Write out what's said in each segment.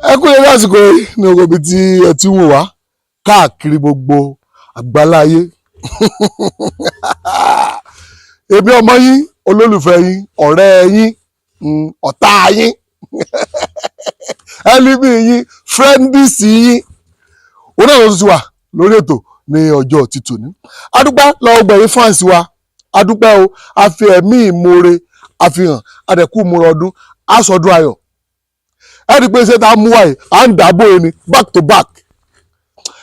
Ẹ kú lè lásìkò yìí ní gbogbo ibi tí ẹ ti ń wò wá káàkiri gbogbo àgbáláyé. Èmi ọmọ yín, olólùfẹ́ yín, ọ̀rẹ́ yín, ọ̀tá yín, ẹlíbí yín, friends yín, òun náà ló tún ti wà lórí ètò ní ọjọ́ ti tòní. Adúpẹ́ lọ́wọ́ gbẹ̀yìn fans wa, adúpẹ́ o. A fi ẹ̀mí ìmoore àfihàn, adẹ̀kú ìmúra ọdún, aṣọdún ayọ̀. Ẹ rí i pé ṣé tá a mú wáyé, à ń dàbò ni back to back.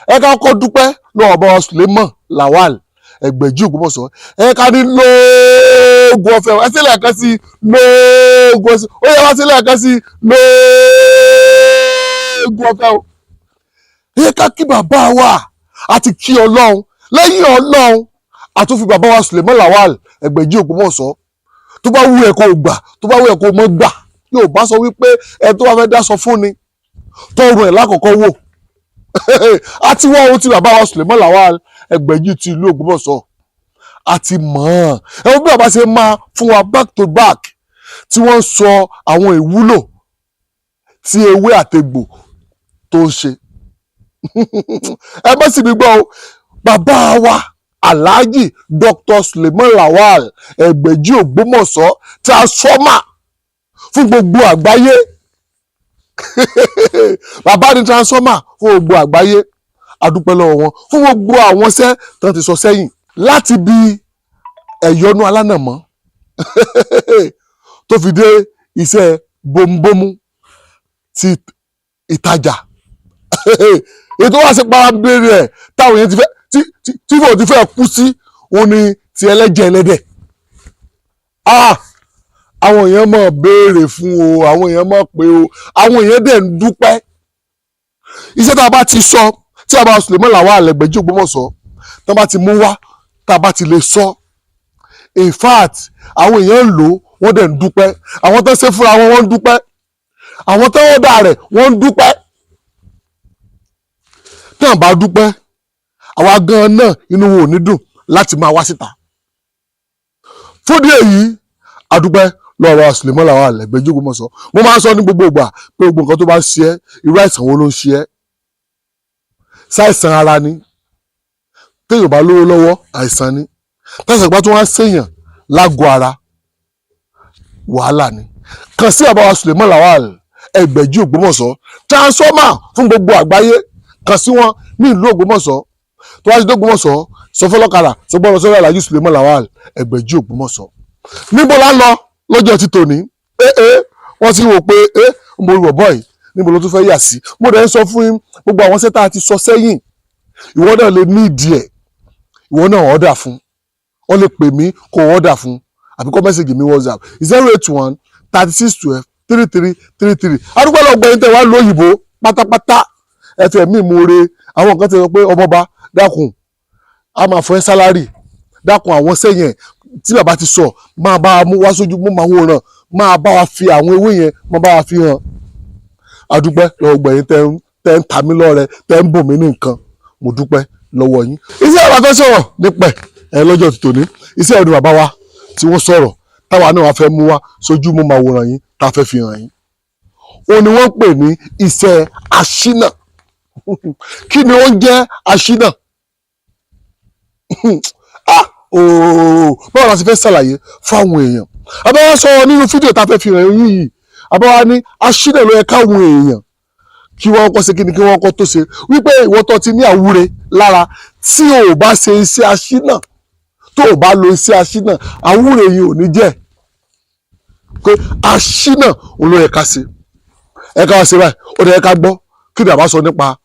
Ẹ ká kọ́ dúpẹ́ lọ́wọ́ bá wa Suleiman Lawal Ẹgbẹ̀jì Ògbómọ̀ṣọ́. Ẹ ká ní lóògùn ọ̀fẹ́, ẹ sílẹ̀ kan sí lóògùn ọ̀fẹ́, ó yẹ wá sílẹ̀ kan sí lóògùn ọ̀fẹ́ o. Ẹ ká kí bàbá wa àti kí Ọlọ́run. Lẹ́yìn Ọlọ́run, àtúnfi bàbá wa Suleiman Lawal Ẹgbẹ̀jì Ògbómọ̀ṣọ́. Tó bá wù ẹ́ kó gbà, tó bá wù ẹ́ kó mọ́ gbà, yóò bá sọ wípé ẹ tó bá fẹ́ dáṣọ fún ni tọrùn ẹ̀ lákọ̀ọ́kọ́ wò. Àti wọ́n ohun tí bàbá wa Suleiman Lawal Ẹgbẹ̀jì ti ìlú Ògbómọ̀ṣọ́ àti mọ̀ ọ́n. Ẹ wo bí bàbá ṣe máa fún wa back to back, tí wọ́n ń sọ àwọn ìwúlò tí ewé àtegbò tó ń ṣe. Ẹ bá sì mi gbọ́ o, bàbá wa Alhaji Dr. Suleiman Lawal Ẹgbẹ̀jì Ògbómọ̀ṣọ́, transformer fún gbogbo àgbáyé. Bàbá ní transformer fún gbogbo àgbáyé. Adúpẹ́ lọ́wọ́ wọn fún gbogbo àwọn iṣẹ́ tí wọ́n ti sọ sẹ́yìn, láti bí ẹ̀yọ́nú alánàmọ́ tó fi dé iṣẹ́ bombomu ti ìtajà. Ètò wá sí parabere ẹ̀ táwọn èèyàn ti fẹ́ tí fò ti fẹ́ kú sí òun ni ti ẹlẹ́jẹ̀ ẹlẹ́dẹ̀. Ah, àwọn èèyàn máa béèrè fún o, àwọn èèyàn máa pé o, àwọn èèyàn dẹ̀ ń dúpẹ́. Iṣẹ́ tá a bá ti sọ, tí a bá Suleiman Lawal Ẹgbẹ̀jì Ògbómọ̀ṣọ́ tá a bá ti mú wá, tá a bá ti lè sọ, in fact, àwọn èèyàn ń lò ó, wọ́n dẹ̀ ń dúpẹ́. Àwọn tó ń ṣe fúnra wọn, wọ́n ń dúpẹ́. Àwọn tó ń dà rẹ̀, wọ́n ń dúpẹ́. Tí wọ́n bá dúpẹ́, àwa gan-an náà, inú wo ò ní dùn láti máa wá síta. Fúdí èyí, adúpẹ́ lọ́wọ́ Suleiman Lawal Ẹgbẹ̀jì Ògbómọ̀ṣọ́. Mo máa ń sọ ní gbogbo ìgbà pé gbogbo nǹkan tó bá ń ṣe ẹ́, irú àìsàn wo ló ń ṣe ẹ́? Ṣàìsàn ara ni, téèyàn bá lówó lọ́wọ́, àìsàn ni. Tẹ̀sán ìgbà tó wá ń ṣèyàn lágọ̀ọ́ ara, wàhálà ni. Kàn sí àbáwá Suleiman Lawal Ẹgbẹ̀jì Ògbómọ̀ṣọ́, transformer fún gbogbo àgbáyé. Kàn sí wọn ní ìlú Ògbómọ̀ṣọ́. Tó wá sí Ògbómọ̀ṣọ́, sọ fọlọ́kadà, sọ gbọ́dọ̀ sọ́dọ̀ Alhaji Suleiman Lawal Ẹgbẹ̀jì Ògbómọ̀ṣọ́. Níbo la ń lọ lọ́jọ́ ti tòní? Ee, wọ́n ti wò pé ẹ mo rí bọ̀bọ̀ yìí, níbo ló tún fẹ́ yà sí? Mo dẹ̀ ń sọ fún yín, gbogbo àwọn sẹ́tà ti sọ sẹ́yìn, ìwọ náà lè ní ìdí ẹ̀, ìwọ náà ọ̀dà fún ọ, lè pè mí kó ọ̀dà fún, àbí kó message mi WhatsApp, 08136123333. Adúgbò lọ́gbọ̀n yín tẹ̀ wá lóyìnbó pátápátá, ẹ fi ẹ̀mí ìmoore. Àwọn nǹkan ti sọ pé ọmọọba, dákun, a máa fún ẹ salary, dákun, àwọn sẹ́yìn tí bàbá ti sọ, máa bá wa mú wá sójú mú máa wòran, máa bá wa fi àwọn ewé yẹn, máa bá wa fi hàn. Adúpẹ́ lọ́wọ́ gbẹ̀yìn tẹ́ ń ta mí lọ́rẹ, tẹ́ ń bùn mí ní nǹkan. Mo dúpẹ́ lọ́wọ́ yín. Iṣẹ́ bàbá fẹ́ sọ̀rọ̀ nípẹ̀ ẹ lọ́jọ́ ti tòní, iṣẹ́ ọdún bàbá wa tí wọ́n sọ̀rọ̀, táwa náà wá fẹ́ mú wá sójú mú máa wòran yín, tá a fẹ́ fi hàn yín, òun ni wọ́n pè ní iṣẹ́ aṣínà. Kí ni ó ń jẹ́ aṣínà? Ah ooo, báwo la ṣe fẹ́ ṣàlàyé fáwọn èèyàn? Àbáwá sọ nínú fídíò tá a fẹ́ fi hàn yín yìí, àbáwá ní aṣínà ló yẹ káwọn èèyàn kí wọ́n kọ́ ṣe. Kí ni kí wọ́n kọ́ tó ṣe? Wípé ìwọ tó ti ní àwúre lára, tí o ò bá ṣe iṣẹ́ aṣínà, tó o bá lo iṣẹ́ aṣínà, àwúre yìí ò ní jẹ́ pé aṣínà òun ló yẹ ká ṣe. Ẹ ká wá ṣe báyìí, ó dẹ̀ yẹ ká gbọ́ kí ni bàbá sọ nípa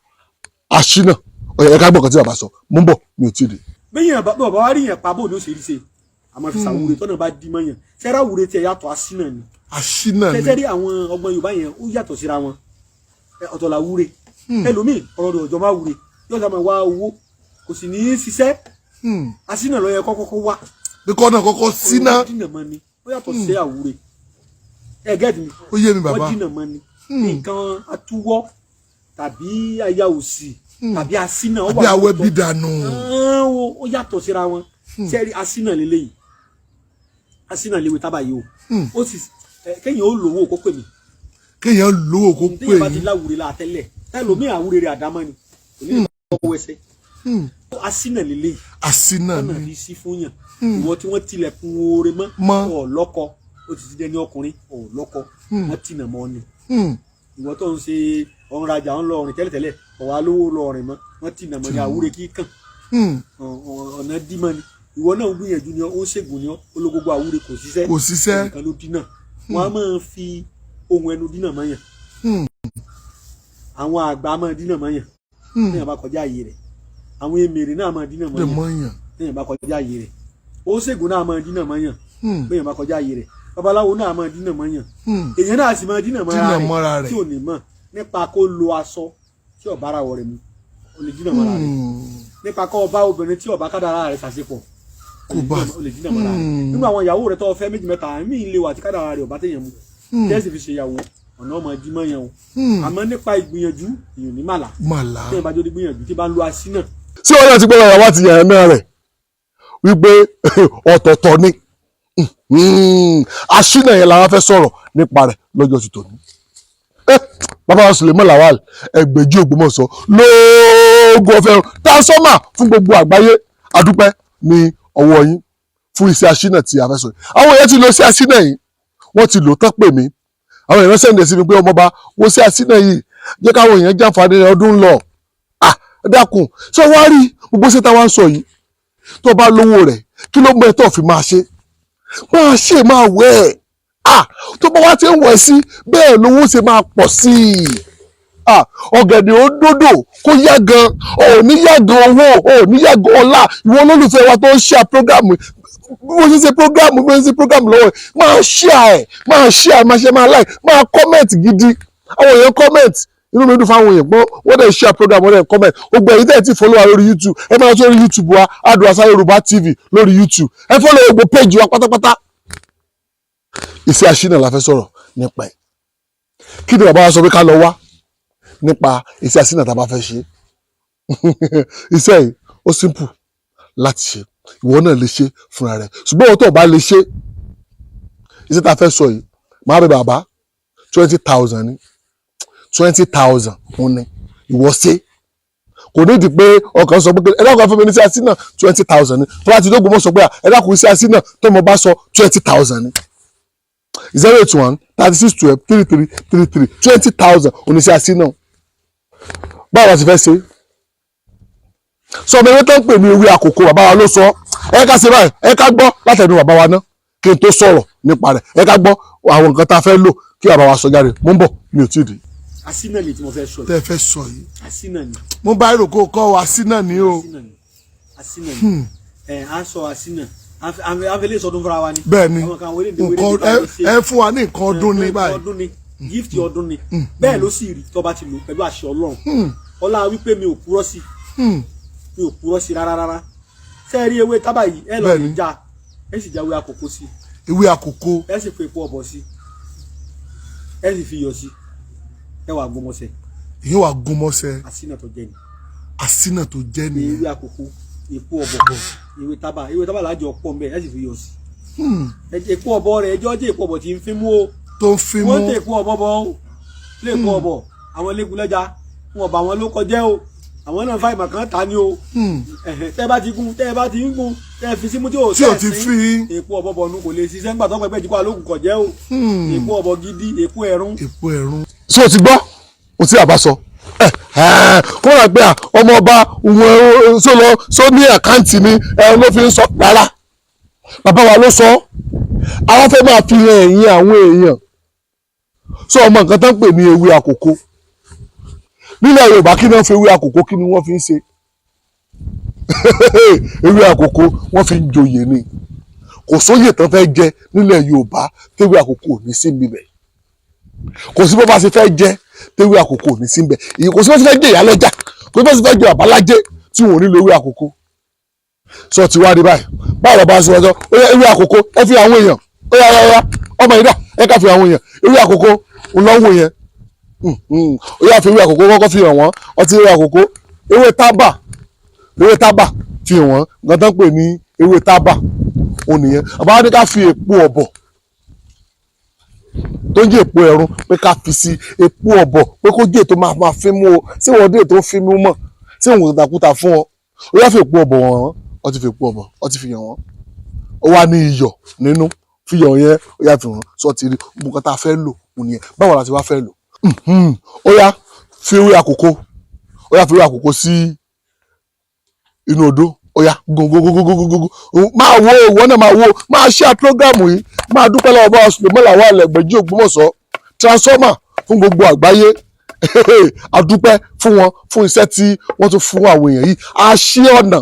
aṣínà. Ó yẹ ká gbọ́ nǹkan tí bàbá sọ. Mú bọ̀, mi ò tí ì dé. Bẹ́yìn bàbá wa rí yẹn pa, bóun ló ṣe rí ṣe àmọ́ fi ṣàwúre tọ́nà bá dí mọ́yàn sẹ́rà wúre tiẹ̀ yàtọ̀, aṣínà ni. Aṣínà ni. Tẹ́tẹ́ rí àwọn ọgbọ́n Yorùbá yẹn, ó yàtọ̀ síra wọn. Ọ̀tọ̀ là wúre. Ẹlòmíì, ọ̀rọ̀ rẹ̀ ọ̀jọ̀ máa wúre, yóò sá máa wá owó, kò sì ní í ṣiṣẹ́. Aṣínà ló yẹ kọ́kọ́ wá. Bí kọ́ náà kọ́kọ́ síná. Wọ́n dínà mọ́ ni, ó yàtọ̀ sí àwúre. Ẹ get mi? Ó yé mi, bàbá. Wọ́n dínà mọ́ ni, nǹkan atúwọ́ tàbí aya òsì tàbí aṣínà ó wà àbí awẹ́ lọ́tọ̀. Bí dànù. Ó yàtọ̀ síra wọn. Sẹ́rí aṣínà lélẹ́yìí, aṣínà léwe tábà yìí o. Ó sì kéèyàn ó lówó kó pè mí. Kéèyàn lówó kó pè Téèyàn bá ti yín. láwùrè la tẹ́lẹ̀, tẹ́lòmíì àwúre rẹ̀ àdámọ́ ni, kò ní lọ́wọ́ ẹsẹ̀. Asínà lélẹ́yìí. Àsínà Ọ̀nà ni. fi sí fún yàn. Ìwọ tí wọ́n tilẹ̀kùn oore mọ́, Mọ́. ọ̀lọ́kọ, ó ti ti dẹni ọkùnrin ọ̀lọ́kọ, wọ́n tìnà mọ́ ni. Ìwọ tó ń ṣe ọ̀nrajà, ń lọ ọ̀rìn tẹ́lẹ̀tẹ́lẹ̀, ọ̀wá lówó lọ ọ̀rìn mọ́, wọ́n tìnà mọ́ ni, àwúre kíkàn ọ̀nà dímọ́ ni. Ìwọ náà ń gbìyànjú ni, ó ń ṣègùn ni, ológbogbo àwúre kò ṣiṣẹ́. Kò ṣiṣẹ́. Nǹkan ló dínà. Wọ́n á máa fi ohun ẹnu dínà mọ́yàn. Àwọn àgbà máa dínà mọ́yàn téèyàn bá kọjá àyè rẹ̀. Àwọn èmèrè náà máa dínà Lè mọ́yàn mọ̀yàn. téèyàn bá kọjá àyè rẹ̀. Ó ṣègùn náà máa dínà mọ́yàn béèyàn bá kọjá àyè rẹ̀. Babaláwo náà máa dínà mọ́yàn. Èèyàn náà sì máa dínà Dínà mọ́ra mọ́ra rẹ̀. rẹ̀ tí ò ní mọ̀ nípa kó lo aṣọ tí ò bára wọ̀ rẹ̀ mu, ó lè dínà mọ́ra rẹ̀. Nípa kó bá obìnrin tí ó bá kádàrá rẹ̀ ṣàṣepọ̀, Kó bá- ó lè dínà mọ́ra rẹ̀. Nínú àwọn ìyàwó rẹ̀ tó fẹ́ méjì mẹ́ta mí lè wà tí kádàrá rẹ̀ ò bá téèyàn mu, tẹ́sí fi ṣe ìyàwó, ọ̀nà ọmọ dímọ̀ yẹn o. Àmọ́ nípa ìgbìyànjú, èèyàn ní màlà. Màlá. Téèyàn bá jó ní gbìyànjú tí bá ń lo asínà. Tí wọn náà ti gbọ́dọ̀ wá ti yàrá náà rẹ̀ wípé ọ̀tọ̀ọ̀tọ̀ ni aṣínà yẹn làwọn fẹ́ sọ̀rọ̀ nípa rẹ̀ lọ́jọ́ ti tòní. Bàbá wa Suleiman Lawal Ẹgbẹ̀jì Ògbómọ̀ṣọ́ lóògùn ọ̀fẹ́ transformer fún gbogbo àgbáyé, adúpẹ́ ní ọwọ́ yín fún iṣẹ́ aṣínà tí a fẹ́ sọ yìí. Àwọn èèyàn ti lo iṣẹ́ aṣínà yìí, wọ́n ti lò tán pè mí. Àwọn èèyàn send sí mi pé ọmọọba wo iṣẹ́ aṣínà yìí, jẹ́ káwọn èèyàn jàǹfààní rẹ̀, ọdún ń lọ. Ah, dákun, ṣé wàá rí gbogbo ṣé táwa ń sọ yìí, tó bá lówó rẹ̀, kí ló mú ẹ tó fi máa ṣe, máa ṣe, máa wẹ̀ ẹ́? Ah, tó bá wá ti ń wẹ̀ sí bẹ́ẹ̀, lówó ṣe máa pọ̀ sí i. Ah, ọ̀gẹ̀dẹ̀ ó dódò kó yá gan, ò ní yá gan owó, ò ní yá gan ọlá. Ìwọ olólùfẹ́ wa tó ń ṣe program, bí mo ṣe ṣe program, bí mo ṣe ṣe program lọ́wọ́ ẹ̀, máa share ẹ̀, máa share, máa ṣe, máa like, máa comment gidi. Àwọn èèyàn comment, inú mi dùn fáwọn èèyàn pọ́n, wọ́n dẹ̀ share program, wọ́n dẹ̀ comment. Gbogbo èyí tẹ̀ tí follow wa lórí YouTube, ẹ máa sórí YouTube wa, Adùn Yorùbá TV lórí YouTube. Ẹ follow gbogbo page wa pátápátá. Iṣẹ́ aṣínà la fẹ́ sọ̀rọ̀ nípa ẹ̀. Kí ni bàbá wa sọ pé ká lọ wá nípa iṣẹ́ aṣínà tá a bá fẹ́ ṣe? Iṣẹ́ yìí ó simple láti ṣe, ìwọ náà lè ṣe fúnra rẹ̀. Ṣùgbọ́n ìwọ tó o bá lè ṣe iṣẹ́ tá a fẹ́ sọ yìí, máa bẹ bàbá, 20,000 ní 20,000 òun ni ìwọ ṣe. Kò ní ìdí pé ọkàn sọ pé ẹ dákun fún mi ní iṣẹ́ aṣínà, 20,000 ní. Tó bá ti dógún mọ́ sọ pé ẹ dákun iṣẹ́ aṣínà tó mo bá sọ, 20,000 ní. 08136123333, 20,000 oníṣẹ́ aṣínà. Báwo la ti fẹ́ ṣe? Sọ ọmọ ewé tó ń pè ní ewé àkókò, bàbá wa ló sọ. Ẹ ká ṣe báyìí, ẹ ká gbọ́ látẹnu bàbá wa ná kí n tó sọ̀rọ̀ nípa rẹ̀. Ẹ ká gbọ́ àwọn nǹkan tá a fẹ́ lò kí bàbá wa sọ jáde. Mo ń bọ̀, mi ò tí ì dé. Asínà ni tí mo fẹ́ sọ yìí. Tẹ́ ẹ fẹ́ sọ yìí. Asínà ni. Mo bá èrò kó kọ́ wa asínà ni o. Asínà ni, asínà ni. Ẹ á sọ asínà, àfẹlẹ sọdún fúnra wa ni. Bẹ́ẹ̀ ni. Àwọn kan wọlé ní wọlé nǹkan ní báyìí ṣe. Ẹ fún wa ní nǹkan ọdún ní báyìí. Ọdún ni, gift ọdún ni. Bẹ́ẹ̀ ló sì rí tó bá ti lò pẹ̀lú àṣẹ Ọlọ́run. Ọlá wípé mi ò purọ́ sí, mi ò purọ́ sí rárá rárá. Ṣé ẹ rí ewé tábà yìí? Ẹ lọ Bẹ́ẹ̀ ni. rí já, ẹ sì jáwé àkókò sí. Ewé àkókò. Ẹ sì fi epo ọ̀bọ̀ sí, ẹ sì fi iyọ̀ sí, ẹ wà gbọmọsẹ. Ìyẹn wà gúnmọ́sẹ̀. Asínà tó jẹ ni. Asínà tó jẹ́ nìyẹn. Ewé àkókò, epo ọ̀bọ̀, ewé tábà, ewé tábà lájọ pọ̀ nbẹ, ẹ sì fi iyọ̀ sí. Epo ọ̀bọ̀ rẹ̀, ẹjọ́ jẹ́ epo ọ̀bọ̀ tí ń fi mú o. Tó ń fi mú. Wọ́n ń tẹ epo ọ̀bọ̀ bọ̀ ó lé epo ọ̀bọ̀. Àwọn lẹ́gùnlẹ́jà wọn bá wọn ló kọjẹ́ o, àwọn náà fáìmọ̀ kan ta ni o. Ẹ̀hẹ̀, tẹ́ bá ti gún, tẹ́ bá ti ń gún, tẹ́ fi símú tí ò Tí ò ti sẹ́ẹ̀sín, fi. Epo ọ̀bọ̀ bọ̀nu kò lè ṣiṣẹ́ ńgbà tó pẹ́pẹ́ jíkọ́ alóògùn kọ̀jẹ́ o. Epo ọ̀bọ̀ gidi, epo ẹ̀rún. Epo ẹ̀rún. Ṣé o ti gbọ́ ohun tí àbá sọ? Ẹ ẹ kó rà pé ọmọ ọba òun ṣó lọ ṣó ní account ni ẹ ló fi ń sọ. Rárá, bàbá wa ló sọ. Àwọn fẹ́ máa fi hàn ẹ̀yìn àwọn èèyàn. Sọ ọmọ nǹkan tó ń pè ní ewé àkókò nílẹ̀ Yorùbá, kí ni wọ́n fi ewé àkókò, kí ni wọ́n fi ń ṣe? Ewé àkókò wọ́n fi ń joyè ni. Kò sóyè tán fẹ́ jẹ nílẹ̀ Yorùbá tewé àkókò ò ní sí níbẹ̀. Kò sí bó bá ṣe fẹ́ jẹ tewé àkókò ò ní sí níbẹ̀. Kò sí bó ṣe fẹ́ jẹ ìyálọ́jà, kò sí bó ṣe fẹ́ jẹ àbálájé tí wọn ò ní lo ewé àkókò. Sọ ti wá rí báyìí, báwo bá ṣe wọ́n ó yẹ ewé àkókò, ẹ fi àwọn èèyàn, ó yá yá yá, ọmọ yìí dà, ẹ ká fi àwọn èèyàn ewé àkókò ńlọ́wọ́ yẹn. Ó yá, fi ewé àkókò kọ́kọ́ fi hàn wọ́n. Ọtí ewé àkókò, ewé tábà, ewé tábà fi hàn wọ́n. Nǹkan tó ń pè ní ewé tábà òun nìyẹn. Àbá ní ká fi èpo ọ̀bọ̀. tó ń jẹ́ èpo ẹ̀rún pé ká fi sí èpo ọ̀bọ̀ pé kó jẹ́ ètò máa máa fi mú o. Ṣé wọ́n dé ètò ń fi mú mọ̀? Ṣé òun kò fún ọ? Ó yá, fi èpo ọ̀bọ̀ wọ̀n. Ọ ti fi èpo ọ̀bọ̀, ọ ti fi yàn wọ́n. Ó wá ní iyọ̀ nínú, fiyọ̀ yẹn, ó yá, fi hàn. Sọ ti rí gbogbo nǹkan tá a fẹ́ lò òun nìyẹn. Báwo la ti wá fẹ́ lò? Ó yá, fi ewé àkókò, ó yá, fi ewé àkókò sí inú odó. Ó yá, gógógógógógógó. Máa wo, ìwọ náà máa wo, máa ṣe program yìí. Máa dúpẹ́ lọ́wọ́ bá Suleiman Lawal Ẹgbẹ̀jì Ògbómọ̀ṣọ́, transformer fún gbogbo àgbáyé. A dúpẹ́ fún wọn fún iṣẹ́ tí wọ́n tún fún àwọn èèyàn yìí. A ṣí ọ̀nà,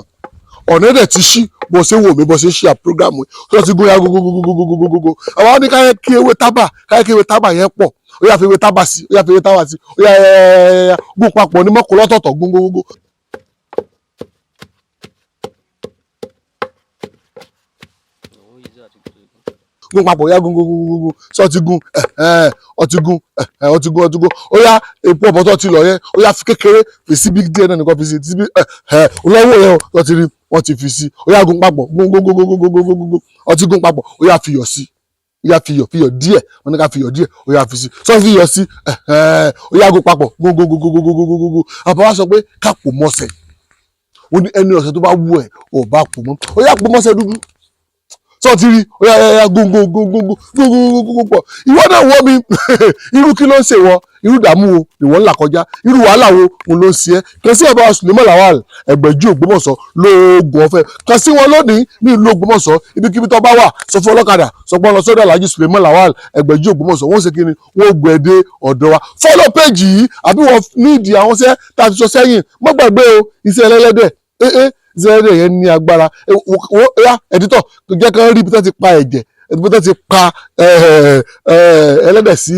ọ̀nà dẹ̀ ti ṣí. Bó ṣe wò mí, bó ṣe ṣe program yìí, tó ti gún ya gógógógógógógó. Àwọn ní káyọ̀ kí ewé tábà, káyọ̀ kí ewé tábà yẹn pọ̀. Ó yá, fi ewé tábà sí, ó yá, fi ewé tábà sí. Ó yá, gún papọ̀ ní mọ́kò lọ́tọ̀ọ̀tọ̀, gún gógógó. Gún papọ̀, yá, gún gún gún gún gún. Sọ ti gún, ọtí gún, ọtí gún, ọtí gún. Ó yá, epo ọ̀bọ̀ tó ti lọ yẹn, ó yá, fi kékeré fi síbí díẹ̀ náà nìkan fi sí síbí lọ́wọ́ yẹn. Ó ti rí, wọ́n ti fi sí. Ó yá, gún papọ̀, gún gún gún gún gún gún gún gún. Ọtí gún papọ̀. Ó yá, fiyọ̀ sí. Ó yá, fiyọ̀, fiyọ̀ díẹ̀. Wọ́n ní ká fiyọ̀ díẹ̀. Ó yá, fi sí. Sọ fi iyọ̀ sí. Ó yá, gún papọ̀, gún gún gún gún gún gún gún gún. Àbá wa sọ pé ká pò mọ́sẹ̀. Ó ní ẹni ọ̀sẹ̀ tó bá wù ẹ̀ ò bá pò mọ́. Ó yá, pò mọ́sẹ̀ dúdú. Sọ ti rí? Ó yá, yá, gún gún gún gún gún gún gún gún gún pọ̀. Ìwọ náà wọ́ mi, irú kí ló ń ṣe wọ? Irú ìdààmú wo ìwọ ń là kọjá? Irú wàhálà wo òun ló ń ṣe ẹ́? Kàn sí ọba Suleiman Lawal Ẹgbẹ̀jì Ògbómọ̀ṣọ́ lóògùn ọ̀fẹ́. Kàn sí wọn lónìí ní ìlú Ògbómọ̀ṣọ́. Ibikíbi tó bá wà, sọ fún ọlọ́kadà, sọ pé lọ sọ́dọ̀ Alhaji Suleiman Lawal Ẹgbẹ̀jì Ògbómọ̀ṣọ́. Wọ́n ṣe kí ni? Wọ́n gbé e dé ọ̀dọ̀ wa. Follow page yìí, àbí wọ́n nídìí àwọn iṣẹ́ tá a ti sọ sẹ́yìn. Má gbàgbé o, iṣẹ́ ẹlẹ́lẹ́dẹ̀, iṣẹ́ ẹlẹ́dẹ̀ yẹn ní agbára. Editor, jẹ́ kán rí ibi tó ti pa ẹ̀jẹ̀, ibi tó ti pa ẹlẹ́dẹ̀ sí,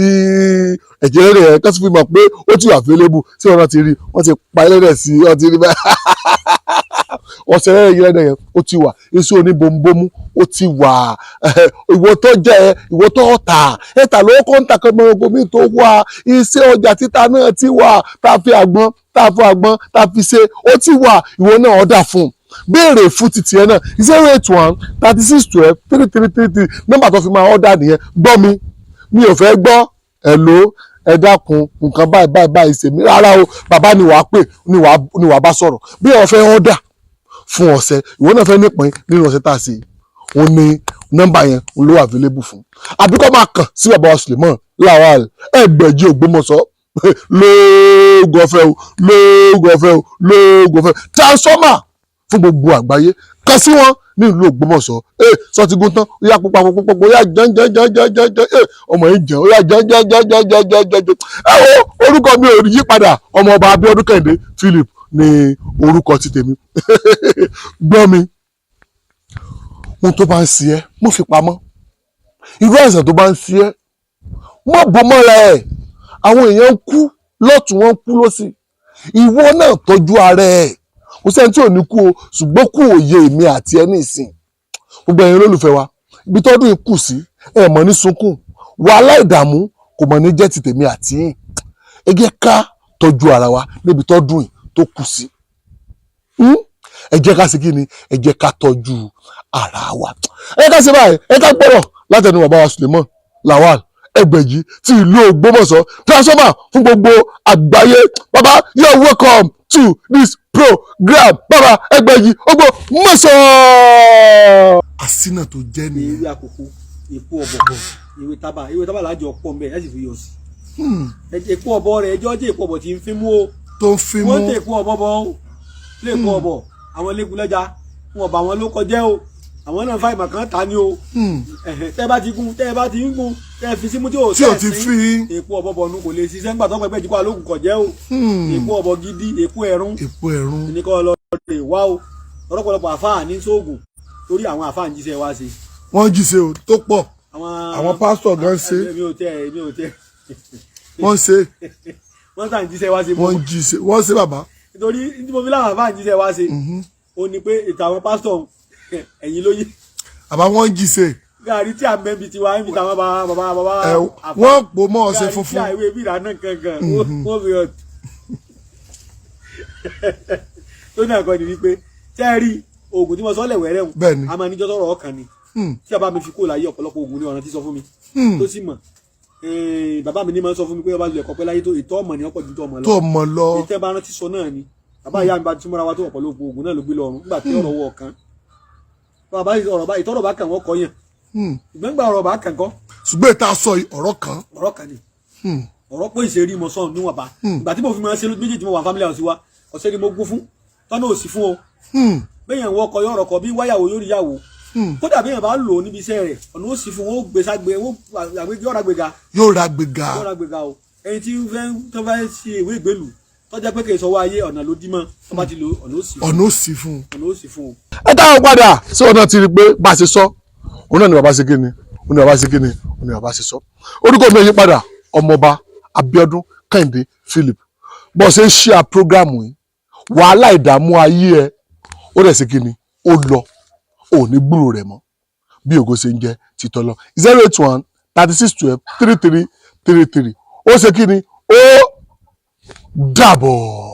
ẹ̀jẹ̀ ẹlẹ́dẹ̀ yẹn, kán sì fi mọ̀ pé ó ti wà available. Tí wọ́n ti rí, wọ́n ti pa ẹlẹ́dẹ̀ sí, wọ́n ti rí bẹ́ẹ̀. Ọ̀sẹ̀ ẹlẹ́dẹ̀ yẹn, ó ti wà. Iṣẹ́ oníbombomu, ó ti wà. Ìwọ tó jẹ́, ìwọ tó tà ẹ tà lówó kọ́ńtà kan mọ́ ogun mi tó wà. Iṣẹ́ ọjà títa náà ti wà, tá a fi àgbọn, tá a fi àgbọn, tá a fi ṣe, ó ti wà. Ìwọ náà ọ̀dà fún un, béèrè fún títì ẹ náà: 08136123333. Nọ́mbà tó fi máa ọ̀dà nìyẹn. Gbọ́ mi, mi ò fẹ́ gbọ́ ẹ̀ ló, ẹ dákun, nǹkan báyìí báyìí báyìí ṣèmí. Rárá o, bàbá ni wàá pè, ni wàá bá sọ̀rọ̀. Bí wọ́n fẹ́ ọ̀dà fún ọ̀sẹ̀, ìwọ náà fẹ́ nípìn nínú ọ̀sẹ̀ tá a ṣe, òun ní nọ́mbà yẹn òun ló wà available fún. Àbí kó máa kàn sí bàbá wa Suleiman Lawal Ẹgbẹ̀jì Ògbómọ̀ṣọ́ lóògùn ọ̀fẹ́ o, lóògùn ọ̀fẹ́ o, lóògùn ọ̀fẹ́, transformer fún gbogbo àgbáyé. Kàn sí wọn ní ìlú Ògbómọ̀ṣọ́. Ẹ sọ ti gún tán. Ó yá, pupa pupa pupa. Ó yá, jẹun jẹun jẹun jẹun jẹun jẹun. Ẹ ọmọ yìí jẹun. Ó yá, jẹun jẹun jẹun jẹun jẹun jẹun jẹun jẹun. Ẹ wo, orúkọ mi ò yí padà. Ọmọ ọba Abíọ́dún Kẹ́hìndé Philip ní orúkọ ti tèmi. Gbọ́ mi, ohun tó bá ń ṣe ẹ́, mú fi pamọ́. Irú àìsàn tó bá ń ṣe ẹ́, mọ́ bò mọ́ra ẹ̀. Àwọn èèyàn ń kú lọ́tún, wọ́n ń kú lọ́sì. Ìwọ náà tọ́jú ara ẹ̀. Kò sẹ́ni tí ò ní kú o, ṣùgbọ́n kú òye èmi àti ẹ ní ìsìn. Gbogbo ẹ̀yin olólùfẹ́ wa, ibi tọ́dún yìí kù sí, ẹ mọ̀ ní sunkún. Wàhálà, ìdààmú kò mọ̀ ní jẹ́ ti tèmi àti yín. Ẹ jẹ́ ká tọ́jú ara wa níbi tọ́dún yìí tó kù sí. Ẹ jẹ́ ká ṣe kí ni? Ẹ jẹ́ ká tọ́jú ara wa. Ẹ jẹ́ ká ṣe báyìí. Ẹ ká gbọ́rọ̀ látẹnu bàbá wa Suleiman Lawal Ẹgbẹ̀jì ti ìlú Ògbómọ̀ṣọ́, transformer fún gbogbo àgbáyé. Bàbá, you are welcome to this program. Bàbá Ẹgbẹ̀jì Ògbómọ̀ṣọ́. Àsínà tó jẹ́ nìyẹn. Ewé àkókò, èpo ọ̀bọ̀, ewé tábà, ewé tábà lájọ pọ̀ nbẹ, ẹ sì fi yọ sí èpo ọ̀bọ̀ rẹ̀. Ẹjọ́ jẹ́ èpo ọ̀bọ̀ tí ń fi mú o. Tó ń fi mú. Wọ́n ń tẹ èpo ọ̀bọ̀ bọ̀ ó lé èpo ọ̀bọ̀. Àwọn lẹ́gùnlẹ́jà wọn bá wọn ló kọjẹ́ o. Àwọn náà fáìmọ̀ kan ta ni o. Tẹ́ bá ti gún, tẹ́ bá ti ń gún, tẹ́ fi símú tí ò tí ò ti fi èpo ọ̀bọ̀ bọ̀nu, kò lè ṣiṣẹ́ ńgbà tó pẹ́pẹ́ jù kó alóògùn kọ̀jẹ́ o. Èpo ọ̀bọ̀ gidi, èpo ẹ̀rún. Èpo ẹ̀rún. Ní kọ́ lọ lè wá o. Ọ̀pọ̀lọpọ̀ àfáà ní sóògùn torí àwọn àfáà ń jíṣẹ́ wá sí. Wọ́n jí ṣe o tó pọ̀. Àwọn pásítọ̀ gan ṣe. Mi ò tẹ, mi ò tẹ. Wọ́n ṣe. Wọ́n sàn jíṣẹ́ wá sí. Wọ́n jí ṣe, wọ́n ṣe, bàbá. Nítorí tí mo fi láwọn àfáà ń jíṣẹ́ wá sí, ó ní pé ìtàn àwọn pásítọ̀ ẹ̀yìn ló yé. Àbá, wọ́n jí ṣe. Gàrí tí a mẹ́bi tiwa ń fi tàwọn bàbá bàbá bàbá. Wọ́n pò mọ́ ọṣẹ funfun. Gàrí tí a ìwé bíra náà kankan wọ́n fi hàn tó náà kọ́ ni wípé tẹ́ ẹ rí oògùn tí mo sọ lẹ̀ wẹ́rẹ́ hùn. Bẹ́ẹ̀ni. A máa níjọ́ tọrọ ọkàn ni tí a bá mi fi kó láyé. Ọ̀pọ̀lọpọ̀ oògùn ní ọ̀nà tí sọ fún mi tó sì mọ̀. Bàbá mi ní máa ń sọ fún mi pé ọba lulẹ̀ kọ́pẹ́ láyé tó ìtọ́ ọmọ ni ọ̀pọ̀ ju tó ọmọ lọ. Tó mọ lọ. Ìtẹ́ bá rántí sọ náà ni bàbá ìyá mi bá ti múra wa tó ọ̀pọ̀lọpọ̀ oògùn náà ló gbé lọ́rùn nígbà tí ọ̀rọ̀ wọ̀ kan. Bàbá ọ̀rọ̀ bá ìtọ́rọ̀ bá kàn wọ́n kọ́ yẹn. Ìgbọ́n gbà ọ̀rọ̀ bá kàn kọ́. Ṣùgbọ́n ìta sọ yìí, ọ̀rọ̀ kan. Ọ̀rọ̀ kan ni ọ̀rọ̀ pé ìṣe rí mo sọ̀rọ̀ níwọ̀nba. Ìgbà tí mo fi máa ṣe méjèèjì, mo wà family house wa, ọ̀sẹ̀ ni mo gún fún tọ́nà òsì fún o. Bẹ́yẹn wọ ọkọ̀ yọ̀rọ̀ kọ bí wáyàwó yóò rí yàwó. Kódà bẹ́yẹn bá lò ó níbi iṣẹ́ rẹ̀, ọ̀nà òsì fún wọn, ó gbé ságbé wọn, yọ̀rọ̀ àgbéga. Yóò ra gbéga. Yọ̀rọ̀ àgbéga o. Ẹni tí ń fẹ́ tó fẹ́ ṣe ìwé ìgbélú tó jẹ́ pé kì í sọ wá ayé, ọ̀nà ló dí mọ́, tó bá ti lò, ọ̀nà òsì. Ọ̀nà òsì fún un. Ọ̀nà òsì fún un. Ẹ táwọn padà sí ọ̀nà ti rí i pé bá a ṣe sọ òun náà ni bàbá ṣe kí ni, òun ni bàbá ṣe kí ni, òun ni bàbá ṣe sọ. Orúkọ mi ò yí padà, Ọmọọba Abíọ́dún Kẹ́hìndé Philip. Bó ṣe ń ṣe à program yìí, wàhálà ìdààmú ayé ẹ ó dẹ̀ ṣe kí ni, ó lọ, ò ní gbúrò rẹ̀ mọ́. Bí ògo ṣe ń jẹ́ títọ́ lọ, 08136123333. Ó ṣe kí ni, ó dàbọ̀.